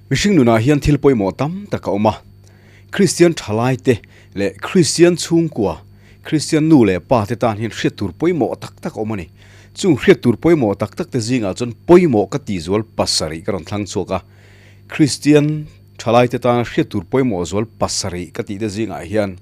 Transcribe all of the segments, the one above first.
Mihring nunah hian thil pawimawh tam tak a awm a, Kristian thalaite leh Kristian chhungkua, Kristian nu leh pa te tan hian hriat tur pawimawh tak tak a awm a ni. Chung hriat tur pawimawh tak tak te zingah chuan pawimawh ka tih zual pasarih ka rawn thlang chhuak a. Kristian thalaite tana hriat tur pawimawh zual pasarih ka tih te zingah hian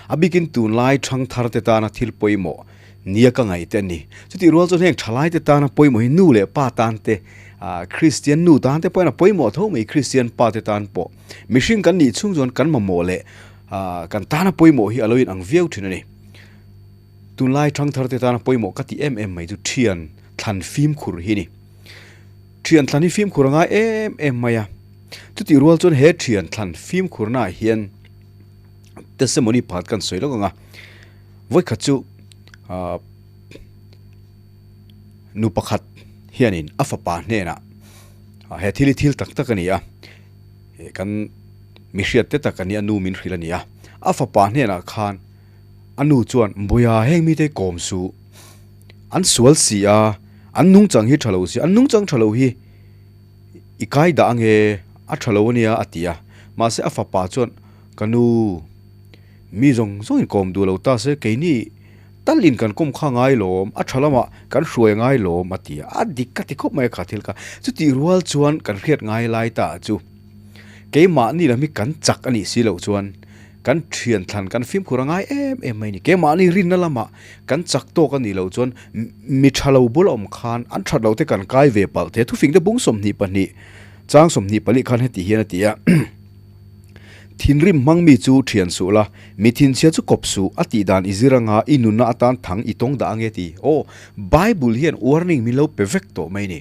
a bikin tunlai thangthar te tana thil pawimawh nia ka ngaih te a ni. Chutih rual chuan heng thalai te tana pawimawh hi nu leh pa tan te, Kristian nu tan te pawhin a pawimawh tho mai, Kristian pa te tan pawh. Mihring kan nih chhung chuan kan mamawh leh kan tana pawimawh hi a lo inang viau thin a ni. Tunlai thangthar te tana pawimawh ka tih em em mai chu thian thlan fimkhur hi a ni. Thian thlan hi fimkhur a ngai em em mai a. Chutih rual chuan he thian thlan fimkhurnaah hian testimony pakhat kan sawi lawk ang a. Vawikhat chu nu pakhat hianin a fapa hnenah he thil hi thil tak tak a ni a, kan mi hriat te tak a ni a, nu min hrilh a ni a. A fapa hnenah khan a nu chuan Mbuia heng mite hi kawm suh, an sual si a, an nungchang hi tha lo si, an nungchang tha lo hi i kai dah ange, a tha lo a nia a ti a. Mahse a fapa chuan ka nu. Mi zawng zawng in kawm duh lo ta se keini tal in kan kawm kha ngai lawm, a tha lamah kan hruai ngai lawm a ti a, a dik ka ti khawp mai a kha thil kha. Chutih rual chuan kan hriat ngai lai ta chu keimahni lam hi kan chak a nih si loh chuan kan thian thlan kan fimkhur a ngai em em mai a ni. Keimahni rinna lamah kan chak tawk a nih loh chuan mi tha lo bul a awm khan an that loh te kan kai ve palh thei a. Thufing te bung 22 chang 24 khan heti hian a ti a. Thinrim hmang mi chu thian suh la, mi thinchhia chu kawp suh, a tih dan i zir anga i nunna atan thang i tawng dah ange ti. Aw, Bible hian warning min lo pe vek tawh mai ni.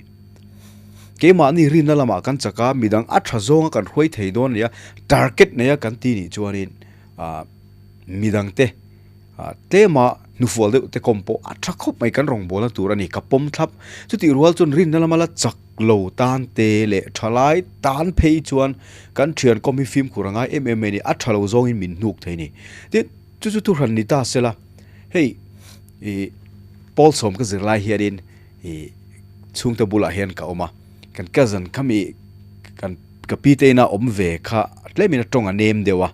Keimahni rinna lamah kan chak a, midang a tha zawnga kan hruai thei dawn nia, target neia kan ti nih chuanin midangte tlema hnufual deuh te kawm pawh a tha khawp mai kan rawngbawlna tur a ni, ka pawm thlap. Chutih rual chuan rinna lama la chak. Lo tan te leh thalai tan phei chuan kan thian kawm hi fimkhur a ngai em em mai a ni, a tha lo zawngin min hnuk thei a ni. Tin, chu chu thuhran ni ta sela, hei ih pawl sawm ka zir lai hianin ih chhungte bulah hian ka awm a, kan cousin khami kan ka pi te ina awm ve kha tlemin a tawng a nem deuh a,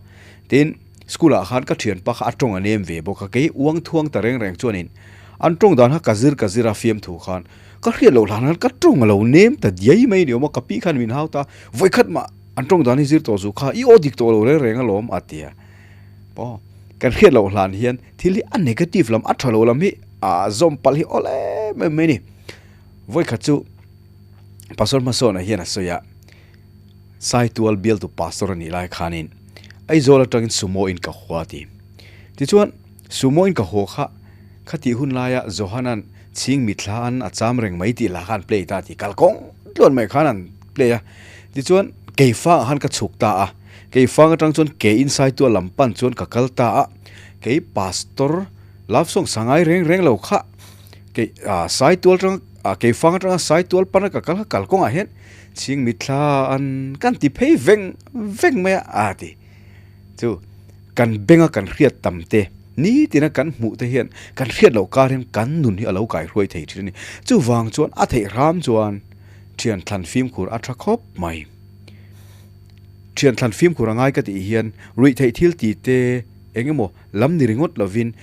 tin school ah khan ka thianpa kha a tawng a nem ve bawk a, kei uang thuang ta reng reng chuanin an tawng dan kha ka zir ka zir a fiamthu khan. Ka hriat loh hlan khan ka tawng a lo nem ta diai mai ni awm a, ka pi khan min hau ta, vawikhat mah an tawng dan hi zir tawh zu kha i aw dik tawh lo reng reng alawm a ti a. Aw, kan hriat loh hlan hian thil hi a negative lam a tha lo lam hi a zawm palh hi awl em em mai ni. Vawikhat chu Pastor Hmasawna hian a sawi a, Saitual bialtu pastor a nih lai khanin Aizawl atangin sumo in ka haw a ti. Tichuan sumo in ka haw kha khatih hun laia Johanan Chhing mitthla an a cham reng mai tih lah kha an play ta tih kalkawng tluan mai khan an play a. Tichuan Keifang ah khan ka chhuk ta a, Keifang atang chuan ke inside tu a lam pan chuan ka kal ta a, kei pastor love song sa ngai reng reng lo kha kei ah Saitual atang ah Keifang atanga Saitual pana ka kal kha kalkawngah hian Chhing mitthla an kan ti phei veng veng mai a a ti chu. Kan benga kan hriat tam te, nitina kan hmuh te hian kan hriat loh kar hian kan nun hi a lo kaihruai thei thin a ni. Chuvang chuan a theih hram chuan thian thlan fimkhur a tha khawp mai. Thian thlan fimkhur a ngai ka tih hian ruih theih thil ti te eng emaw lam ni ringawt lovin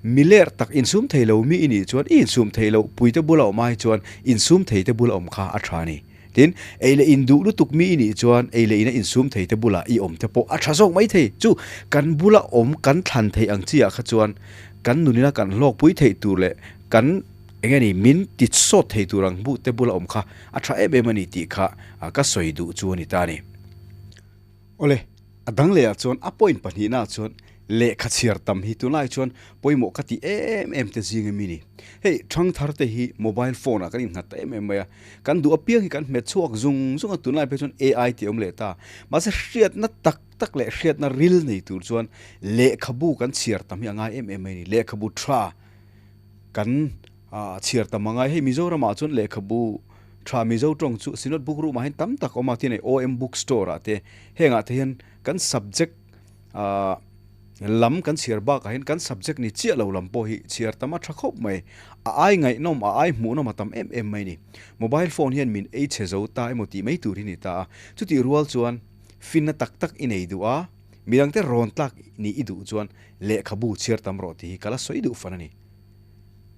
mi ler tak insum thei lo mi i nih chuan i insum thei loh puite bula awm ai chuan insum thei te bula awm kha a tha a ni. Tin, ei leh in duh lutuk mi i nih chuan ei leh ina insum thei te bulah i awm te pawh a tha zawk mai thei. Chu kan bula awm kan thlan theih ang chiah kha chuan kan nunina kan hlawkpui theih tur leh kan eng nge ni min ti sawt thei tur ang bu te bula awm kha a tha em em a ni tih kha ka sawi duh chu a ni ta a ni. Awle, a dang lehah chuan a point pahnihnaah chuan lehkha chhiar tam hi tunlai chuan pawimawh ka ti em em te zing emi ni. Hei thangthar te hi mobile phone ah kan innghat ta em em mai a, kan duh apiang hi kan hmet chhuak zung zung a, tunlai phei chuan AI tih a awm leh ta. Mahse hriatna tak tak leh hriatna ril nei tur chuan lehkhabu kan chhiar tam hi a ngai em em mai ni. Lehkhabu tha kan chhiar tam a ngai. Hei Mizoramah chuan lehkhabu Tha Mizo tawng chu Synod Book Room ah hian tam tak a awm a, tin hei OM Book Store ah te hengah te hian kan subject ah. Lam kan chhiar bakah hian kan subject ni chiah lo lam pawh hi chhiar tam a tha khawp mai. A ai ngaihnawm, a ai hmuhnawm a tam em em mai ni. Mobile phone hian min ei chhe zo ta emaw tih mai tur hi ni ta a. Chutih rual chuan finna tak tak i nei duh a, midangte rawn tlak ni i duh chuan lehkhabu chhiar tam rawh tih hi ka la sawi duh fan a ni.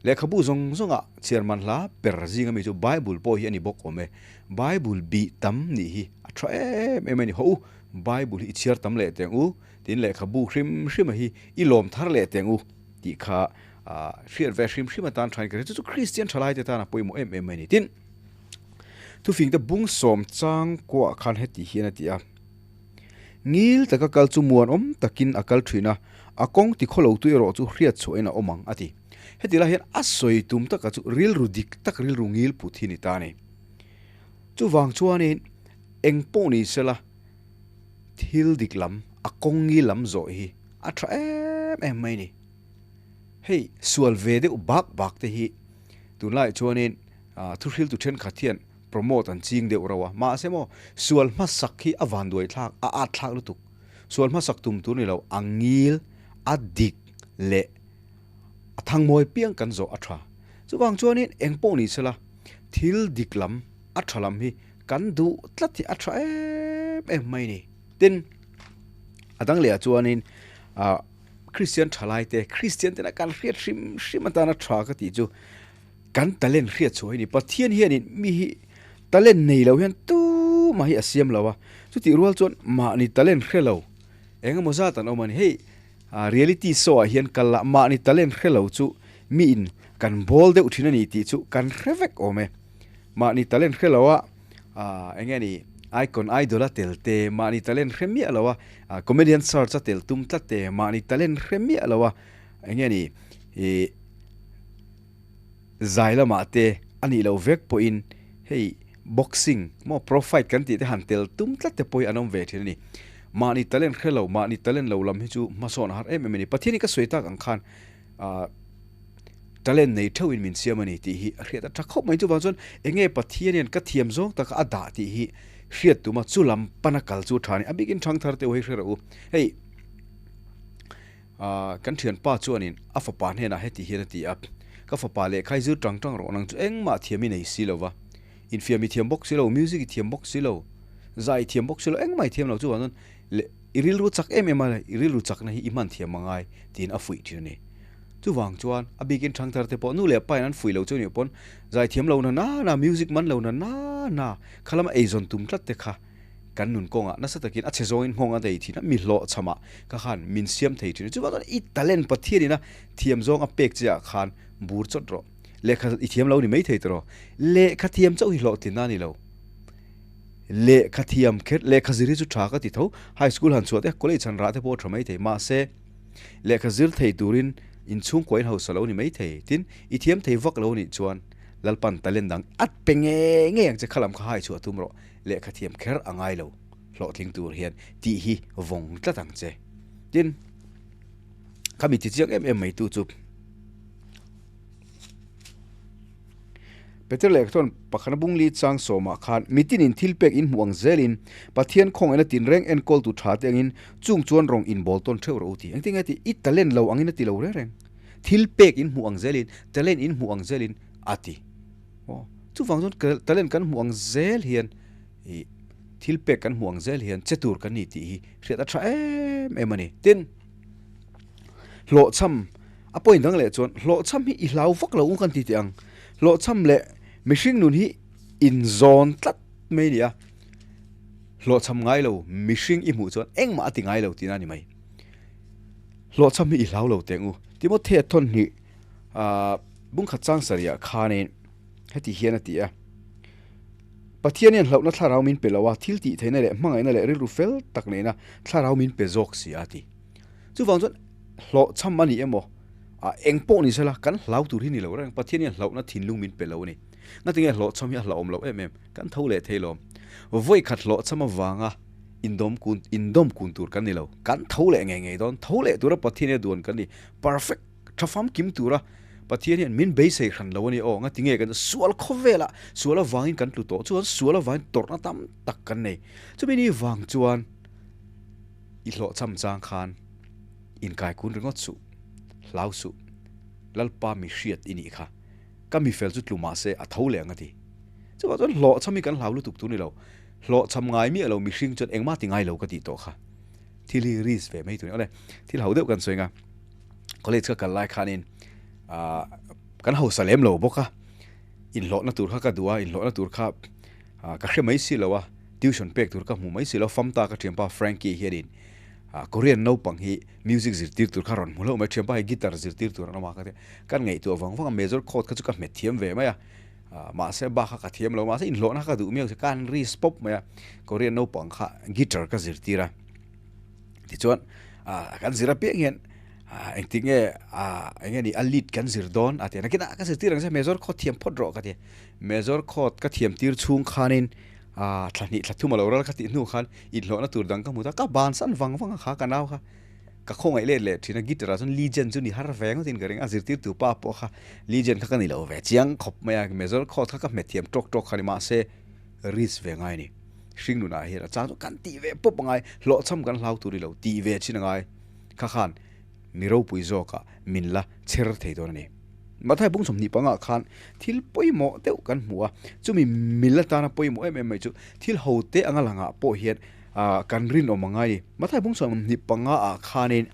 Lehkhabu zawng zawnga chhiar man hla ber zinga mi chu Bible pawh hi a ni bawk awm e. Bible bih tam nih hi a tha em em a ni. Hawh u, Bible hi i chhiar tam leh teng u. Tin lehkhabu hrim hrima hi i lawm thar leh teng u tih kha hriat ve hrim hrim atan thain ka hria. Chu chu Kristian thalaite tan a pawimawh em em mai a ni. Tin, thufingte bung sawm chang kuah khan heti hian a ti a, Ngil taka kal chu muanawm takin a kal thin a, a kawng ti khawlo tu erawh chu hriat chhuahin a awm ang a ti. Heti lai hian a sawi tum taka chu rilru dik tak rilru ngil put hi ni ta a ni. Chuvang chuanin eng pawh ni sela, Thil dik lam, a kawngi lam zawh hi a tha em em mai ni. Hei sual ve deuh bak bak te hi tunlaiah chuanin thuhriltu thenkhat hian promote an ching deuh rauh a, mahse maw sual hmasak hi a vanduai thlak, a at thlak lutuk. Sual hmasak tum tur ni lo, a ngil, a dik leh a thangmawi piang kan zawh a tha. Chuvang chuanin eng pawh ni sela thil dik lam, a tha lam hi Kan duh tlat hi a tha em em mai ni. Tin, a dang lehah chuanin ah Kristian thalaite, Kristian tena kan hriat hrim hrim atana tha ka tih chu kan talent hriat chhuah hi ni. Pathian hianin mi hi talent nei lo hian tumah hi a siam lo a, chutih rual chuan mahni talent hre lo eng emaw zat an awm a ni. Hei reality show ah hian kal la mahni talent hre lo chu miin kan bawl deuh thin a ni tih chu kan hre vek awm e. Mahni talent hre lo a, eng nge ni, Icon Idol a tel te, mahni talent hre miah lo a, Comedian Search a tel tum tlat te, mahni talent hre miah lo a, eng nge ni, ih, zai lamah te a nih loh vek pawhin hei boxing maw pro fight kan tih te han tel tum tlat te pawh hi an awm ve thin a ni. Mahni talent hre lo, mahni talent lo lam hi chu hmasawn a har em em a ni. Pathian hi ka sawi tak ang khan, Talent nei theuh in min siam a ni tih hi a hriat a tha khawp mai. Chuvang chuan enge Pathian hian ka thiam zawng taka a dah tih hi hriat tuma chu lam pana kal chu tha a ni. A bikin thangthar te hei hre rawh u. Hei kan thianpa chuanin a fapa hnenah heti hian a ti a, Ka fapa lehkha i zir tang tang rawh nang chu engmah thiam i nei si lo va, infiam i thiam bawk si lo, music i thiam bawk si lo, zai i thiam bawk si lo, engmah i thiam lo. Chuvang chuan leh i rilru chak em em a, i rilru chakna hi i hman thiam a ngai tiin a fuih thin a ni. Chuvang chuan a bikin thangthar te pawh nu leh pa in an fuih lo chu nih pawn zaithiam lo na na na, music man lo na na na, kha lama eizawn tum tlat te kha kan nun kawngah nasa takin a chhe zawngin nghawng a nei thin a, mi hlawhchhamah kha khan min siam thei thin a. Chuvang chuan i talent Pathian ina thiam zawng a pek che ah khan bur chawt rawh. Lehkha i thiam lo ni mai thei tawh rawh. Lehkha thiam chauh hi hlawhtlinna a ni lo. Lehkha thiam kher, lehkha zir hi chu tha ka ti tho. High school han chhuah te, college han rah te pawh a tha mai thei. Mahse, Lehkha zir thei turin inchhungkua in hausa lo ni mai thei. Tin, i thiam thei vak lo nih chuan Lalpan talent dang at pe nge nge ang che kha lam kha hai chhuah tum rawh. Lehkha thiam kher a ngai lo hlawhtling tur hian tih hi vawng tlat ang che. Tin, khami ti chiang em em mai tu chu. Peter leh chuan pakhana bungli chang sawmah khan mitinin thil pek in hmuh ang zelin Pathian khawngaihna tinreng enkawltu tha te angin chung chuan rawng inbawl tawn theuh rawh u ti. Engtin nge ti? I talent lo angin a ti lo reng reng. Thil pek in hmuh ang zelin, talent in hmuh ang zelin a ti. Aw, chuvang chuan talent kan hmuh ang zel hian i thil pek kan hmuh ang zel hian che tur kan ni tih hi hriat a tha em em a ni. Tin, Hlawhchham, A point dang leh chuan hlawhchham hi i hlau vak lo u kan ti teh ang. Hlawhchham leh mihring nun hi inzawn tlat mai a ni a. Hlawhchham ngai lo mihring i hmuh chuan engmah a ti ngai lo tihna a ni mai. Hlawhchham hi i hlau lo teh ang u. Timothea thawnhnih bungkhat chang sarihah khanin heti hian a ti a, Pathian hian hlauhna thlarau min pe lo a, thil tih theihna leh hmangaihna leh rilru fel tak neihna thlarau min pe zawk si a ti. Chuvang chuan hlawhchham a ni emaw, ah eng pawh ni sela kan hlau tur hi ni lo reng, Pathian hian hlauhna thinlung min pe lo a ni. Ngatinge hlawhchham hi a hlauhawm loh em em, kan tho leh thei lawm. Vawi khat hlawhchham avanga indawm kun indawm kun tur kan ni lo, kan tho leh ngei ngei dawn, tho leh tura Pathian hian duan kan ni, perfect tha famkim tura Pathian hian min beisei hran lo a ni aw, ngatinge kan sual khawvelah sual avangin kan tlu tawh, chuan sual avangin tawrhna tam tak kan nei. Chumi ni vang chuan. I hlawhchham chang khan Inkai kun ringawt suh, hlau suh, Lalpa mi hriat i nih kha, ka mi fel chu tlu mah se a tho leh ang a ti. Chuvang chuan hlawhchham hi kan hlau lutuk tur ni lo, hlawhchham ngai miah lo mihring chuan engmah ti ngai lo ka tih tawh kha. Thil hi risk ve mai tur a ni. Awle, thil ho deuh kan sawi anga, college ka kal lai khanin ah kan hausa lem lo bawk a, inhlawhna tur kha ka duh a, inhlawhna tur kha ka hre mai si lo a, tuition pek tur ka hmu mai si lo, famta ka thianpa Frankie hianin Korean naupang hi music zirtir tur kha rawn hmu hlauh mai, thianpa hi guitar zirtir tur an awm a ka ti, kan ngaihtuah vang vang a, major chord kha chu ka hmet thiam ve mai a, mahse bak kha ka thiam lo, mahse inhlawhna kha ka duh miau si, ka han risk pawp mai a, Korean naupang kha guitar ka zirtir a, tichuan kan zir apiang hian engtik nge eng nge ni a lead kan zir dawn a ti a, nakinah ka zirtir ang che major chord thiam phawt rawh ka ti, major chord ka thiam tir chhung khanin Aaa thla hnih thla thum a lo ral ka tih hnu khan inhlawhna tur dang ka hmu ta, ka bansan vang vang a kha ka nau kha ka khawngaih let leh thin a, guitar ah chuan legend chu ni har ve ngawtin ka ring a, zirtirtu pa pawh kha legend kha ka ni lo ve chiang khawp mai a, major chord kha ka hmet thiam tawk tawk kha ni mahse risk ve ngai a ni, hring nunah hian a chang chu kan tih ve pawp a ngai, hlawhchham kan hlau tur i lo tih ve chin a ngai kha khan mi ropui zawkah min la chher thei dawn a ni. Mathai bung 25 ah khan thil pawimawh deuh kan hmu a, chumi mil atana pawimawh em em mai chu thil ho te anga langah pawh hian kan rinawm a ngai a ni. Mathai bung 25 ah khanin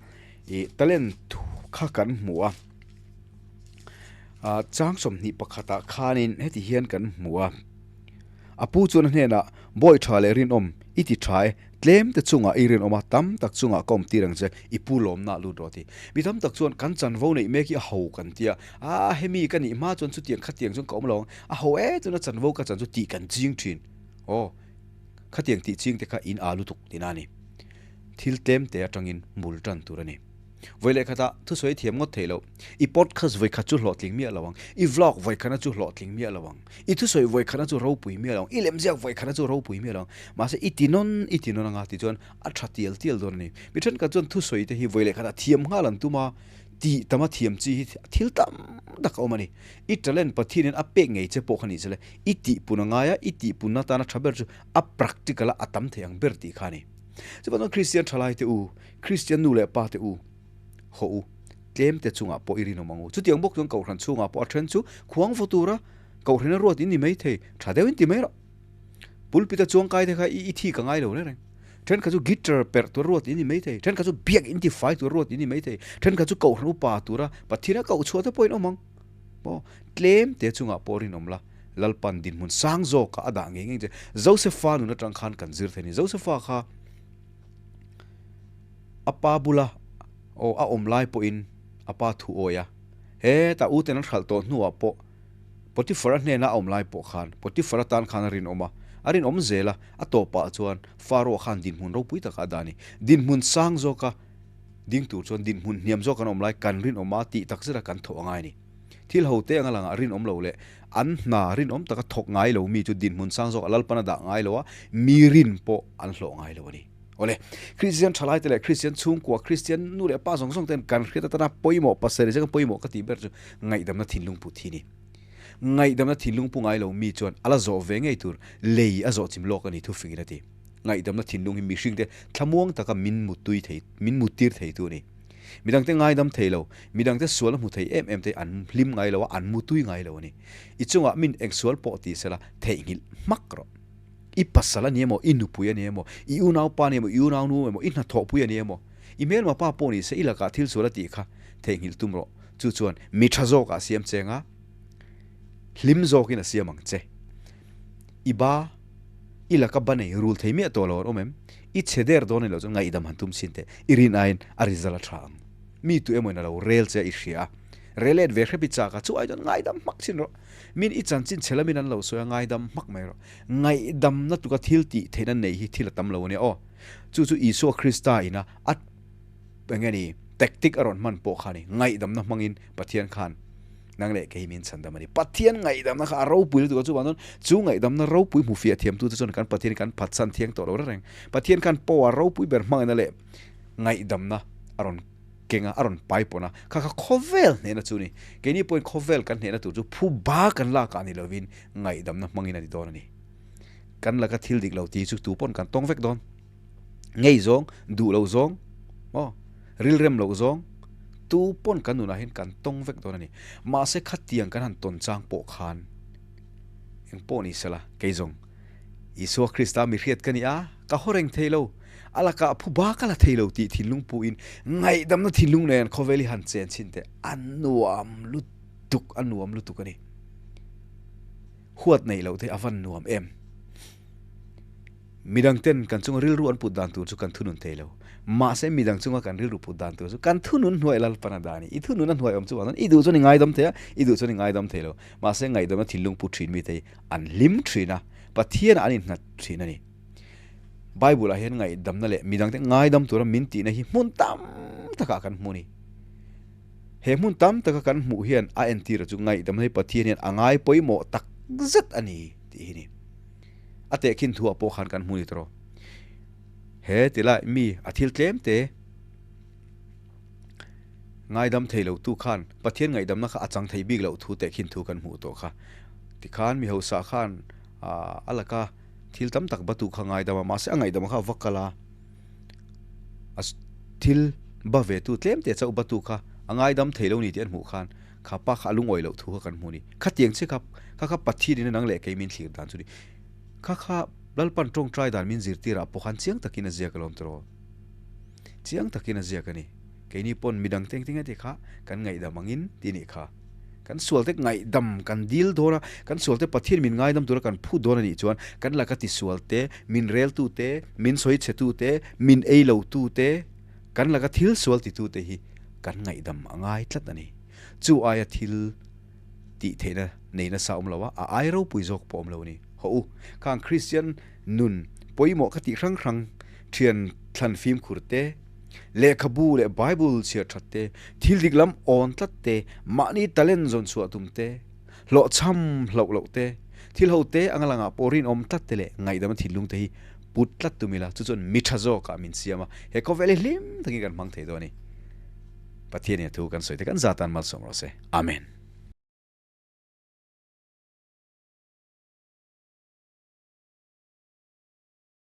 ih talent kha kan hmu a, chang 21 ah khanin heti hian kan hmu a, A pu chuan a hnenah, Bawi tha leh rinawm, i ti tha e, tlem te chungah i rinawm a, tam tak chungah ka awm tir ang che, i pu lawmna lut rawh a ti. Mi tam tak chuan kan chanvo neih mek hi a ho kan ti a, aa hemi ka nih hma chuan chutiang khatiang chuan ka awm lo ang, a ho e chuan a chanvo ka chan chu tih kan ching thin. Aw, khatiang tih ching te kha in aa lutuk tina a ni. Thil tlem te atangin mul tan tur a ni. Vawi leh khatah thusawi thiam ngawt theih loh. I podcast vawi khat chu hlawhtling miah lo ang. I vlog vawi khatna chu hlawhtling miah lo ang. I thusawi vawi khatna chu ropui miah lo ang. I lemziak vawi khatna chu ropui miah lo ang. Mahse i ti nawn i ti nawn anga tichuan a tha tial tial dawn a ni. Mi thenkhat chuan thusawi te hi vawi leh khatah thiam nghal an tum a, tih tama thiam chi hi thil tam tak a awm a ni. I talent Pathianin a pek ngei che pawh kha ni sela, i tihpun a ngai a, i tihpunna atana tha ber chu a practical a a tam thei ang ber tih kha a ni. Chuvang chuan Kristian thalaite u, Kristian nu leh pa te u, haw u, tlem te chungah pawh i rinawm ang u. Chutiang bawk chuan Kohhran chhungah pawh a then chu khuang vaw tura Kohhran a ruat in ni mai thei, tha deuhin ti mai rawh. Pulpit a chuangkai te kha i i thi ka ngai lo reng reng. Thenkhat chu guitar perh tura ruat in ni mai thei, thenkhat chu biak in ti fai tura ruat in ni mai thei, thenkhat chu Kohhran upa tura Pathian a koh chhuah te pawhin awm ang. Maw? Tlem te chungah pawh rinawm la, Lalpan dinhmun sang zawkah a dah ngei ngei che. Josefa nun atang khan kan zir thei a ni. Josefa kha a pa bula aw a awm lai pawhin a pa thu awi a, hetah u ten an hralh tawh hnuah pawh Potiphar-a hnena a awm lai pawh khan Potiphar-a tan khan a rinawm a, a rinawm zel a, a tawpah chuan Pharaoh khan dinhmun ropui takah a dah a ni. Dinhmun sang zawka ding tur chuan dinhmun hniam zawk an awm lai kan rinawm a tih tak zeta kan thawh a ngai a ni. Thil ho te anga langah rinawm lo leh an hna rinawm taka thawk ngai lo mi chu dinhmun sang zawk a Lalpan a dah ngai lo a, mi rin pawh an hlawh ngai lo a ni. Awle, Kristian thalaite leh Kristian chhungkua, Kristian nu leh pa zawng zawng ten kan hriat atana pawimawh, pasarih zeka pawimawh ka tih ber chu ngaihdamna thinlung put hi a ni. Ngaihdamna thinlung pu ngai lo mi chuan a la zawh ve ngei tur lei a zawh chim lawk a ni thufingin a ti. Ngaihdamna thinlung hi mihringte thlamuang taka min muttui thei, min muttir theitu a ni. Midangte ngaidam thei lo, midangte sual a hmu thei em em te an hlim ngai lo a, an mutui ngai lo a ni. I chungah min engsual pawh ti sela theihnghilh hmak rawh. I pasal a ni emaw, i nupui a ni emaw, i unaupa a ni emaw, i unaunu emaw, i hnathawhpui a ni emaw, i hmelma pa pawh ni se i lakah thil sual a tih kha theihnghilh tum rawh. Chu chuan mi tha zawkah a siam cheng a, hlim zawkin a siam ang che. I ba, i laka ba nei rul thei miah tawh lo an awm em? I chhe der dawn a ni lo chuan ngaihdam han tum chin teh, i rin aiin a result a tha ang. Mi tu emaw in a lo rel che a i hria a, relet ve hrep i chak a, chu ai chuan ngaidam hmak chin rawh. Min i chanchin chhe lamin an lo sawi a, ngaidam hmak mai rawh. Ngaihdamna tuka thil tih theihna nei hi thil a tam lo a nia aw. Chu chu Isua Krista ina a eng nge ni tactic a rawn hman pawh kha a ni. Ngaihdamna hmangin Pathian khan nang leh kei min chhandam a ni. Pathian ngaihdamna kha a ropui lutuk a, chuvang chuan chu ngaihdamna ropui hmu fiah thiamtute chuan kan Pathian hi kan phatsan thiang tawh lo reng reng. Pathian khan power ropui ber hmangina leh ngaihdamna a rawn kenga a rawn pai pawn a, kha kha khawvel hnehna chu a ni. Keini pawhin khawvel kan hnehna tur chu phu ba kan lakah ni lovin ngaihdamna hmangin a ni dawn a ni. Kan laka thil dik lo tih chu tu pawn kan tawng vek dawn. Ngei zawng, duh lo zawng, aw, Rilrem loh zawng tu pawn kan nunah hian kan tawng vek dawn a ni. Mahse khatiang kan han tawn chang pawh khan eng pawh ni sela kei zawng Isua Krista mi hriat ka ni a, ka haw reng thei lo, a lakah phu ba ka la thei lo tih thinlung puin ngaihdamna thinlung nen khawvel hi han chen chhin teh a nuam lutuk, a nuam lutuk a ni. Huat neih loh te a van nuam em. Midang ten kan chunga rilru an put dan tur chu kan thunun thei lo. Mahse midang chunga kan rilru put dan tur chu kan thunun hnuai Lalpan a dah a ni. I thunun a hnuai awm chu vang chuan i duh chuan i ngaidam thei a, i duh chuan i ngaidam thei lo. Mahse ngaihdamna thinlung put thin mite hi an hlim thin a, Pathianah an innghat thin a ni. Bible ah hian ngaihdamna leh midangte ngaidam tura min tihna hi hmun tam takah kan hmu a ni. He hmun tam taka kan hmuh hian a entir chu ngaihdamna hi Pathian hian a ngai pawimawh tak zet a ni tih hi a ni. A tehkhin thuah pawh khan kan hmu ni tawh. He ti lai mi a thil tlem te ngaidam thei lo tu khan Pathian ngaihdamna kha a chang thei bik loh thu tehkhin thu kan hmuh tawh kha. Tikhan mi hausa khan a laka thil tam tak batu kha ngaidam a, mahse a ngaihdam kha a va kal a. A thil ba ve tu tlem te chauh batu kha a ngaidam thei lo ni tih an hmuh khan kha pa kha a lungawi loh thu kha kan hmu a ni. Khatiang che kha kha kha Pathian in a nang leh kei min thlir dan chu ni. Kha kha Lalpan tawngtai dan min zirtir ah pawh khan chiang takin a ziak alawm tawh. Chiang takin a ziak a ni. Keini pawn midang teng teng ati kha kan ngaihdam angin ti nih kha. Kan sual te ngaihdam kan dil dawn a, kan sual te Pathian min ngaidam tura kan phut dawn a nih chuan kan laka tisual te, min rel tu te, min sawi chhe tu te, min ei lo tu te, kan laka thil sual ti tu te hi kan ngaihdam a ngai tlat a ni. Chu aia thil tih theihna nei nasa awm lo a, a ai ropui zawk pawh awm lo a ni. Hawh u, khang Kristian nun pawimawh ka tih hrang hrang thian thlan fimkhur te, lehkhabu leh Bible chhiar that te, thil dik lam awn tlat te, mahni talent zawn chhuah tum te, hlawhchham hlauh loh te, thil ho te anga langah pawh rinawm tlat te leh ngaihdama thinlung te hi put tlat tum ila, chu chuan mi tha zawkah min siam a, he khawvel hi hlim takin kan hmang thei dawn a ni. Pathianin a thu kan sawi te kan zatan malsawm rawh se. Amen.